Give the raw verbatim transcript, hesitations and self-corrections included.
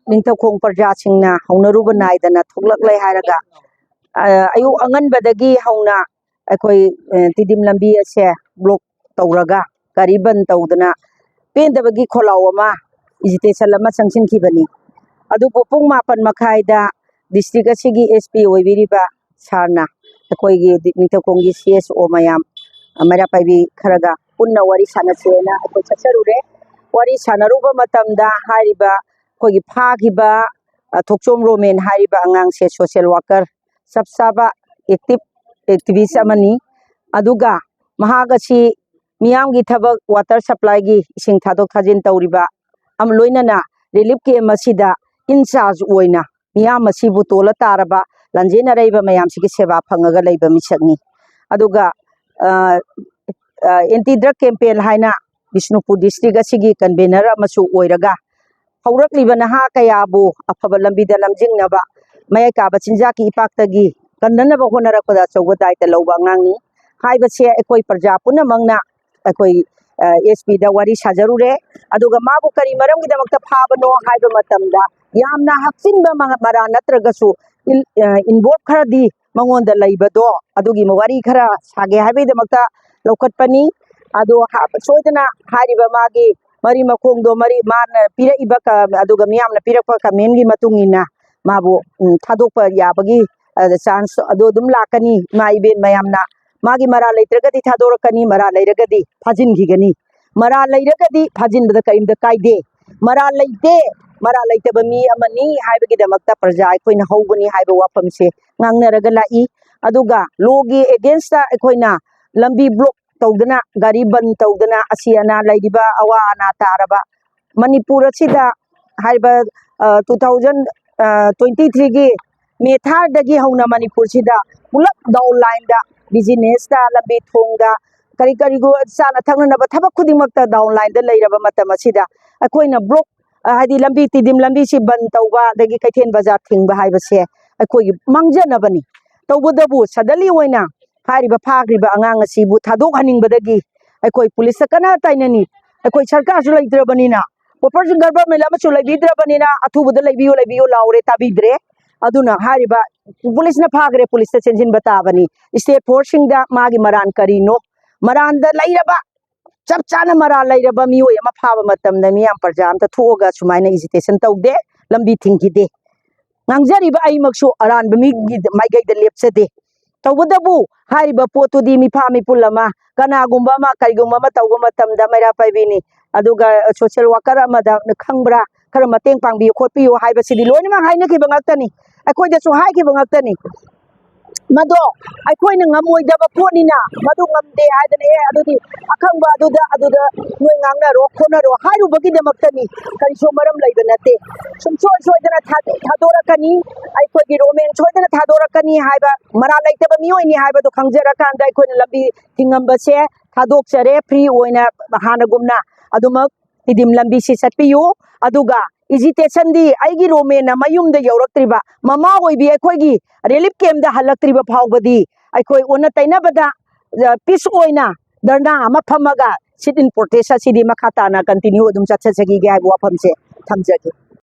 ꯅꯤꯡꯊꯧꯈꯣꯡ ꯄ꯭ꯔꯖꯥꯁꯤꯡꯅ ꯍꯧꯅꯔꯨꯕ ꯅꯥꯏꯗꯅ ꯊꯣꯛꯂꯛꯂꯦ ꯍꯥꯏꯔꯒ, ꯑ, ꯑꯌꯨꯛ ꯑꯉꯟꯕꯗꯒꯤ ꯍꯧꯅ ꯑꯩꯈꯣꯏ, ꯑ, ꯇꯤꯗꯤꯝ ꯂꯝꯕꯤ ꯑꯁꯦ ꯕ꯭ꯂꯣꯛ ꯇꯧꯔꯒ, ꯒꯥꯔꯤ ꯕꯟ ꯇꯧꯗꯅ ꯄꯦꯟꯗꯕꯒꯤ ꯈꯣꯜꯂꯥꯎ ꯑꯃ, ꯏꯖꯤꯇꯦꯁꯟ ꯑꯃ ꯆꯪꯁꯤꯟꯈꯤꯕꯅꯤ꯫ ꯑꯗꯨꯕꯨ ꯄꯨꯡ ꯃꯥꯄꯟ ꯃꯈꯥꯏꯗ ꯗꯤꯁꯇ꯭ꯔꯤꯛ ꯑꯁꯤꯒꯤ ꯑꯦꯁ ꯄꯤ ꯑꯣꯏꯕꯤꯔꯤꯕ ꯁꯥꯔꯅ ꯑꯩꯈꯣꯏꯒꯤ ꯅꯤꯡꯊꯧꯈꯣꯡꯒꯤ ꯁꯤ ꯑꯦꯁ ꯑꯣ ꯃꯌꯥꯝ, ꯑ, ꯃꯩꯔꯥ ꯄꯥꯏꯕꯤ ꯈꯔꯒ ꯄꯨꯟꯅ ꯋꯥꯔꯤ ꯁꯥꯟꯅꯁꯦꯅ ꯑꯩꯈꯣꯏ ꯆꯠꯆꯔꯨꯔꯦ꯫ ꯋꯥꯔꯤ ꯁꯥꯟꯅꯔꯨꯕ ꯃꯇꯝꯗ ꯍꯥꯏꯔꯤꯕ ꯑꯩꯈꯣꯏꯒꯤ ꯐꯥꯈꯤꯕ, ꯑ, ꯊꯣꯛꯆꯣꯝ ꯔꯣꯃꯦꯟ ꯍꯥꯏꯔꯤꯕ ꯑꯉꯥꯡꯁꯦ ꯁꯣꯁꯦꯜ ꯋꯥꯔꯀꯔ, ꯆꯞ ꯆꯥꯕ ꯑꯦꯛꯇꯤꯚ ꯑꯦꯛꯇꯤꯚꯤꯁ ꯑꯃꯅꯤ꯫ ꯑꯗꯨꯒ ꯃꯍꯥꯛ ꯑꯁꯤ ꯃꯤꯌꯥꯝꯒꯤ ꯊꯕꯛ, ꯋꯥꯇꯔ ꯁꯄ꯭ꯂꯥꯏꯒꯤ ꯏꯁꯤꯡ ꯊꯥꯗꯣꯛ ꯊꯥꯖꯤꯟ ꯇꯧꯔꯤꯕ ꯑꯃ, ꯂꯣꯏꯅꯅ ꯔꯤꯂꯤꯐ ꯀꯦꯝ ꯑꯁꯤꯗ ꯏꯟꯆꯥꯔꯖ ꯑꯣꯏꯅ ꯃꯤꯌꯥꯝ ꯑꯁꯤꯕꯨ ꯇꯣꯜꯂ ꯇꯥꯔꯕ ꯂꯥꯟꯖꯦꯟ ꯑꯔꯩꯕ ꯃꯌꯥꯝꯁꯤꯒꯤ ꯁꯦꯕꯥ ꯐꯪꯉꯒ ꯂꯩꯕ ꯃꯤꯁꯛꯅꯤ꯫ ꯑꯗꯨꯒ, ꯑ, ꯑ, ꯑꯦꯟꯇꯤ ꯗ꯭ꯔꯒ ꯀꯦꯝꯄꯦꯟ ꯍꯥꯏꯅ ꯕꯤꯁꯅꯨꯄꯨꯔ ꯗꯤꯁꯇ꯭ꯔꯤꯛ ꯑꯁꯤꯒꯤ ꯀꯟꯚꯦꯅꯔ ꯑꯃꯁꯨ ꯑꯣꯏꯔꯒ, ꯍꯧꯔꯛꯂꯤꯕ ꯅꯍꯥ ꯀꯌꯥꯕꯨ ꯑꯐꯕ ꯂꯝꯕꯤꯗ ꯂꯝꯖꯤꯡꯅꯕ, ꯃꯌꯥꯏ ꯀꯥꯕ ꯆꯤꯟꯖꯥꯛꯀꯤ ꯏꯄꯥꯛꯇꯒꯤ ꯀꯟꯅꯅꯕ ꯍꯣꯠꯅꯔꯛꯄꯗ ꯑꯆꯧꯕ ꯗꯥꯏꯇ ꯂꯧꯕ ꯑꯉꯥꯡꯅꯤ꯫ ꯍꯥꯏꯕꯁꯦ ꯑꯩꯈꯣꯏ ꯄ꯭ꯔꯖꯥ ꯄꯨꯝꯅꯃꯛꯅ ꯑꯩꯈꯣꯏ, ꯑ, ꯑꯦꯁ ꯄꯤꯗ ꯋꯥꯔꯤ ꯁꯥꯖꯔꯨꯔꯦ꯫ ꯑꯗꯨꯒ ꯃꯥꯕꯨ ꯀꯔꯤ ꯃꯔꯝꯒꯤꯗꯃꯛꯇ ꯐꯥꯕꯅꯣ ꯍꯥꯏꯕ ꯃꯇꯝꯗ, ꯌꯥꯝꯅ ꯍꯥꯞꯆꯤꯟꯕ ꯃ-, ꯃꯔꯥ ꯅꯠꯇ꯭ꯔꯒꯁꯨ ꯏꯟ-, ꯑ, ꯏꯟꯚꯣꯜꯚ ꯈꯔꯗꯤ ꯃꯉꯣꯟꯗ ꯂꯩꯕꯗꯣ, ꯑꯗꯨꯒꯤ ꯋꯥꯔꯤ ꯈꯔ ꯁꯥꯒꯦ ꯍꯥꯏꯕꯒꯤꯗꯃꯛꯇ ꯂꯧꯈꯠꯄꯅꯤ꯫ ꯑꯗꯣ ꯍꯥ-, ꯁꯣꯏꯗꯅ ꯍꯥꯏꯔꯤꯕ ꯃꯥꯒꯤ ꯃꯔꯤ ꯃꯈꯣꯡꯗꯣ, ꯃꯔꯤ ꯃꯥꯅ ꯄꯤꯔꯛꯏꯕ ꯀ-, ꯑꯗꯨꯒ ꯃꯤꯌꯥꯝꯅ ꯄꯤꯔꯛꯄ ꯀꯃꯦꯟꯒꯤ ꯃꯇꯨꯡ ꯏꯟꯅ ꯃꯥꯕꯨ, ꯎꯝ, ꯊꯥꯗꯣꯛꯄ ꯌꯥꯕꯒꯤ, ꯑ, ꯆꯥꯟꯁ ꯑꯗꯨ ꯑꯗꯨꯝ ꯂꯥꯛꯀꯅꯤ꯫ ꯏꯃꯥ ꯏꯕꯦꯟ ꯃꯌꯥꯝꯅ ꯃꯥꯒꯤ ꯃꯔꯥꯜ ꯂꯩꯇ꯭ꯔꯒꯗꯤ ꯊꯥꯗꯣꯔꯛꯀꯅꯤ, ꯃꯔꯥꯜ ꯂꯩꯔꯒꯗꯤ ꯐꯥꯖꯤꯟꯈꯤꯒꯅꯤ꯫ ꯃꯔꯥꯜ ꯂꯩꯔꯒꯗꯤ ꯐꯥꯖꯤꯟꯕꯗ ꯀꯔꯤꯝꯇ ꯀꯥꯏꯗꯦ꯫ ꯃꯔꯥꯜ ꯂꯩꯇꯦ, ꯃꯔꯥꯜ ꯂꯩꯇꯕ ꯃꯤ ꯑꯃꯅꯤ ꯍꯥꯏꯕꯒꯤꯗꯃꯛꯇ ꯄ꯭ꯔꯖꯥ ꯑꯩꯈꯣꯏꯅ ꯍꯧꯕꯅꯤ ꯍꯥꯏꯕ ꯋꯥꯐꯝꯁꯦ ꯉꯥꯡꯅꯔꯒ ꯂꯥꯛꯏ꯫ ꯑꯗꯨꯒ ꯂꯣꯒꯤ ꯑꯦꯒꯦꯟꯁꯇ ꯑꯩꯈꯣꯏꯅ ꯂꯝꯕꯤ ꯕ꯭ꯂꯣꯛ ꯇꯧꯗꯅ, ꯒꯥꯔꯤ ꯕꯟ ꯇꯧꯗꯅ, ꯑꯁꯤ ꯑꯅꯥ ꯂꯩꯔꯤꯕ, ꯑꯋꯥ ꯑꯅꯥ ꯇꯥꯔꯕ ꯃꯅꯤꯄꯨꯔ ꯑꯁꯤꯗ ꯍꯥꯏꯔꯤꯕ, ꯑ, ꯇꯨ ꯊꯥꯎꯖꯟ, ꯑ, ꯇ꯭ꯋꯦꯟꯇꯤ ꯊ꯭ꯔꯤꯒꯤ ꯃꯦ ꯊꯥꯗꯒꯤ ꯍꯧꯅ ꯃꯅꯤꯄꯨꯔꯁꯤꯗ ꯄꯨꯂꯞ ꯗꯥꯎꯟ ꯂꯥꯏꯟꯗ, ꯕꯤꯖꯤꯅꯦꯁꯇ, ꯂꯝꯕꯤ ꯊꯣꯡꯗ, ꯀꯔꯤ ꯀꯔꯤꯒꯨꯝꯕ ꯆꯥꯅ ꯊꯛꯅꯅꯕ ꯊꯕꯛ ꯈꯨꯗꯤꯡꯃꯛꯇ ꯗꯥꯎꯟ ꯂꯥꯏꯟꯗ ꯂꯩꯔꯕ ꯃꯇꯝ ꯑꯁꯤꯗ, ꯑꯩꯈꯣꯏꯅ ꯕ꯭ꯂꯣꯛ, ꯑ, ꯍꯥꯏꯗꯤ ꯂꯝꯕꯤ, ꯇꯤꯗꯤꯝ ꯂꯝꯕꯤꯁꯤ ꯕꯟ ꯇꯧꯕ, ꯑꯗꯒꯤ ꯀꯩꯊꯦꯜ ꯕꯖꯥꯔ ꯊꯤꯡꯕ ꯍꯥꯏꯕꯁꯦ ꯑꯩꯈꯣꯏꯒꯤ ꯃꯥꯡꯖꯅꯕꯅꯤ꯫ ꯇꯧꯕꯇꯕꯨ ꯁꯗꯟꯂꯤ ꯑꯣꯏꯅ ꯍꯥꯏꯔꯤꯕ ꯐꯥꯈ꯭ꯔꯤꯕ ꯑꯉꯥꯡ ꯑꯁꯤꯕꯨ ꯊꯥꯗꯣꯛꯍꯟꯅꯤꯡꯕꯗꯒꯤ ꯑꯩꯈꯣꯏ ꯄꯨꯂꯤꯁꯇ ꯀꯟꯅ ꯇꯥꯏꯅꯅꯤ꯫ ꯑꯩꯈꯣꯏ ꯁꯔꯀꯥꯔꯁꯨ ꯂꯩꯇ꯭ꯔꯕꯅꯤꯅ ꯄ꯭ꯔꯣꯄꯔ ꯒꯚꯔꯟꯃꯦꯟ ꯑꯃꯁꯨ ꯂꯩꯕꯤꯗ꯭ꯔꯕꯅꯤꯅ ꯑꯊꯨꯕꯗ ꯂꯩꯕꯤꯌꯨ, ꯂꯩꯕꯤꯌꯨ ꯂꯥꯎꯔꯦ, ꯇꯥꯕꯤꯗ꯭ꯔꯦ꯫ ꯑꯗꯨꯅ ꯍꯥꯏꯔꯤꯕ ꯄꯨꯂꯤꯁꯅ ꯐꯥꯈ꯭ꯔꯦ, ꯄꯨꯂꯤꯁꯇ ꯆꯦꯟꯁꯤꯟꯕ ꯇꯥꯕꯅꯤ꯫ ꯁ꯭ꯇꯦꯠ ꯐꯣꯔꯁꯁꯤꯡꯗ ꯃꯥꯒꯤ ꯃꯔꯥꯟ ꯀꯔꯤꯅꯣ? ꯃꯔꯥꯟꯗ ꯂꯩꯔꯕ, ꯆꯞ ꯆꯥꯅ ꯃꯔꯥꯜ ꯂꯩꯔꯕ ꯃꯤꯑꯣꯏ ꯑꯃ ꯐꯥꯕ ꯃꯇꯝꯗ ꯃꯤꯌꯥꯝ ꯄ꯭ꯔꯖꯥ ꯑꯝꯇ ꯊꯣꯛꯑꯒ ꯁꯨꯃꯥꯏꯅ ꯑꯦꯖꯤꯇꯦꯁꯟ ꯇꯧꯗꯦ, ꯂꯝꯕꯤ ꯊꯤꯡꯈꯤꯗꯦ꯫ ꯉꯥꯡꯖꯔꯤꯕ ꯑꯩꯃꯛꯁꯨ ꯑꯔꯥꯟꯕ ꯃꯤꯒꯤ ꯃꯥꯏꯀꯩꯗ ꯂꯦꯞꯆꯗꯦ꯫ ꯇꯧꯕꯇꯕꯨ ꯍꯥꯏꯔꯤꯕ ꯄꯣꯠꯇꯨꯗꯤ ꯃꯤꯐꯥ ꯃꯤꯄꯨꯜ ꯑꯃ, ꯀꯅꯥꯒꯨꯝꯕ ꯑꯃ, ꯀꯔꯤꯒꯨꯝꯕ ꯑꯃ ꯇꯧꯕ ꯃꯇꯝꯗ ꯃꯩꯔꯥ ꯄꯥꯏꯕꯤꯅꯤ, ꯑꯗꯨꯒ ꯁꯣꯁꯤꯌꯦꯜ ꯋꯥꯀꯔ ꯑꯃꯗ ꯈꯪꯕ꯭ꯔꯥ, ꯈꯔ ꯃꯇꯦꯡ ꯄꯥꯡꯕꯤꯌꯨ ꯈꯣꯠꯄꯤꯌꯨ ꯍꯥꯏꯕꯁꯤꯗꯤ ꯂꯣꯏꯅꯃꯛ ꯍꯥꯏꯅꯈꯤꯕ ꯉꯥꯛꯇꯅꯤ, ꯑꯩꯈꯣꯏꯗꯁꯨ ꯍꯥꯏꯈꯤꯕ ꯉꯥꯛꯇꯅꯤ꯫ ꯃꯗꯣ ꯑꯩꯈꯣꯏꯅ ꯉꯝꯃꯣꯏꯗꯕ ꯄꯣꯠꯅꯤꯅ, ꯃꯗꯨ ꯉꯝꯗꯦ ꯍꯥꯏꯗꯅ, "ꯑꯦ, ꯑꯗꯨꯗꯤ ꯑꯈꯪꯕ ꯑꯗꯨꯗ, ꯑꯗꯨꯗ ꯅꯣꯏ ꯉꯥꯡꯅꯔꯣ ꯈꯣꯠꯅꯔꯣ" ꯍꯥꯏꯔꯨꯕꯒꯤꯗꯃꯛꯇꯅꯤ, ꯀꯔꯤꯁꯨ ꯃꯔꯝ ꯂꯩꯕ ꯅꯠꯇꯦ꯫ ꯁꯨꯡꯁꯣꯏ ꯁꯣꯏꯗꯅ ꯊꯥ-, ꯊꯥꯗꯣꯔꯛꯀꯅꯤ, ꯑꯩꯈꯣꯏꯒꯤ ꯔꯣꯃꯦꯟ ꯁꯣꯏꯗꯅ ꯊꯥꯗꯣꯔꯛꯀꯅꯤ ꯍꯥꯏꯕ, ꯃꯔꯥꯜ ꯂꯩꯇꯕ ꯃꯤꯑꯣꯏꯅꯤ ꯍꯥꯏꯕꯗꯣ ꯈꯪꯖꯔꯀꯥꯟꯗ ꯑꯩꯈꯣꯏꯅ ꯂꯝꯕꯤ ꯊꯤꯡꯉꯝꯕꯁꯦ ꯊꯥꯗꯣꯛꯆꯔꯦ, ꯐ꯭ꯔꯤ ꯑꯣꯏꯅ ꯍꯥꯟꯅꯒꯨꯝꯅ ꯑꯗꯨꯃꯛ ꯇꯤꯗꯤꯝ ꯂꯝꯕꯤꯁꯤ ꯆꯠꯄꯤꯌꯨ꯫ ꯑꯗꯨꯒ ꯏꯖꯤꯇꯦꯁꯟꯗꯤ ꯑꯩꯒꯤ ꯔꯣꯃꯦꯟꯅ ꯃꯌꯨꯝꯗ ꯌꯧꯔꯛꯇ꯭ꯔꯤꯕ, ꯃꯃꯥ ꯑꯣꯏꯕꯤ ꯑꯩꯈꯣꯏꯒꯤ ꯔꯤꯂꯤꯐ ꯀꯦꯝꯗ ꯍꯜꯂꯛꯇ꯭ꯔꯤꯕ ꯐꯥꯎꯕꯗꯤ ꯑꯩꯈꯣꯏ ꯑꯣꯟꯅ ꯇꯩꯅꯕꯗ, ꯑ, ꯄꯤꯁ ꯑꯣꯏꯅ ꯙꯔꯅꯥ ꯑꯃ ꯐꯝꯃꯒ ꯁꯤꯠ ꯏꯟ ꯄ꯭ꯔꯣꯇꯦꯁ ꯑꯁꯤꯗꯤ ꯃꯈꯥ ꯇꯥꯅ ꯀꯟꯇꯤꯅ꯭ꯌꯨ ꯑꯗꯨꯝ ꯆꯠꯊꯖꯈꯤꯒꯦ ꯍꯥꯏꯕ ꯋꯥꯐꯝꯁꯦ ꯊꯝꯖꯒꯦ꯫